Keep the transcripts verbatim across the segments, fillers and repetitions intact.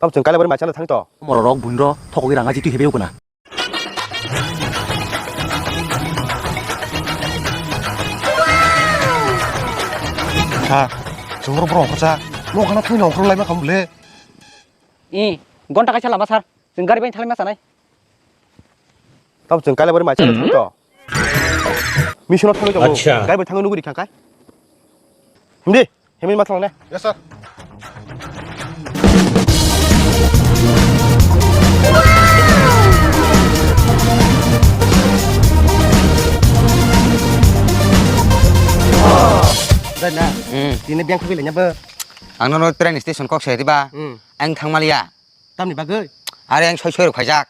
Tamo chwng kailabari mai chana thang to. Mororok buino thokgwi rang aji twi hebai ukuna. Sir, chwng borok borok ongkhorsa. Mo khana thwino ongkhorlai ma khamu le. I, gonta kaisa lama sir. Chwng gari bai thalai ma chanai. Tamo chwng kailabari mai chana thang to. Mission thangwi tongo. Acha. Gari bai thangwi nugwi rikha kai. Hindi, himni ma thang ne. Yes, sir. Dai na. Hmm. Tini biyang thangwi lenya bo. Ang nono train station kok se diba. Hmm. Ang thangmaliya. Tamni bagwi? Are ang soi soi rok khaijak.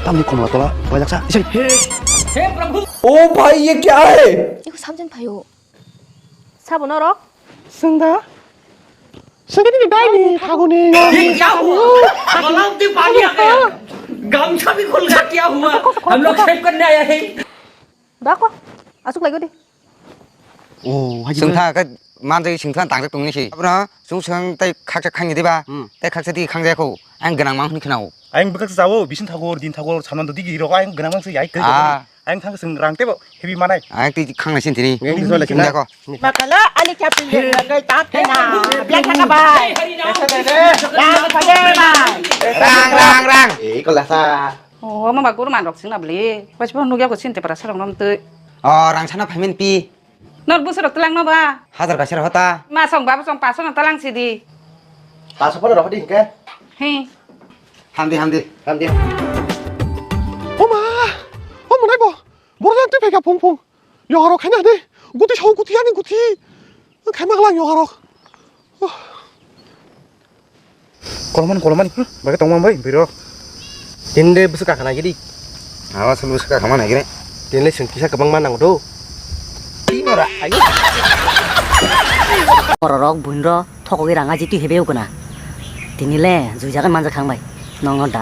Tamni khomla tola, khaijak sa, isai. हे प्रभु। ओ भाई, ये क्या है? Iko samjin phaio. Sabo norok? Sengda? Sengda ni dai ni, phaguni. ये क्या हुआ? गलाव से पानी आ गया। गमछा भी खुल गया, क्या हुआ? हम लोग सेव करने आया है। Dako, asuk laigo di. Oh, haji. Sengtha ka manjai sengtha tangjak tongni si. Abra sung sung tai khaksa khangni diba. Hmm. Tai khaksa di khangjak kho. Ang gwnang mang hwnwi khnao. Ang bwkha sa jao, bising thagor, din thagor, sanan dodi gi rok ang gwnang mang se yai kri. Ah. Ang thang sung rang tebo heavy manai. Ang ti khangnai sin tini. Ang ti sole sin. Dako. Makala ali chapin de magai tak kena. Biar kena bai. Rang, rang, rang. Eh, kolasa. Oh, mama guru man rok sing na beli. Pas pun nugya ko sin te para sarong nom tui. Oh, rang sana payment pi. Nor busu rok telang no ba? Hajar kaisa rok ta. Ma song ba song paso no telang sidi. Paso pon rok di ke? He. Hamdi, hamdi. Hamdi. Oma, oma nai bo. Borok yang twi phaikha phung phung. Yoga rok khaina de. Guti sao guti ani guti. Khaima glang yoga rok. Kolomani, kolomani, hmm, bagwi tongma bai, bwrwi rok. Tini de bwswk kakha nai gidi. Awa sul bwswk kakha ma nai gidi. Tini le chwng kisa kwbangma nango do. Tini ora, ayo. Bororok buino thokgwi rang aji twi hebai ukuna. Tini le juijagan manjak khang bai. Nongno da.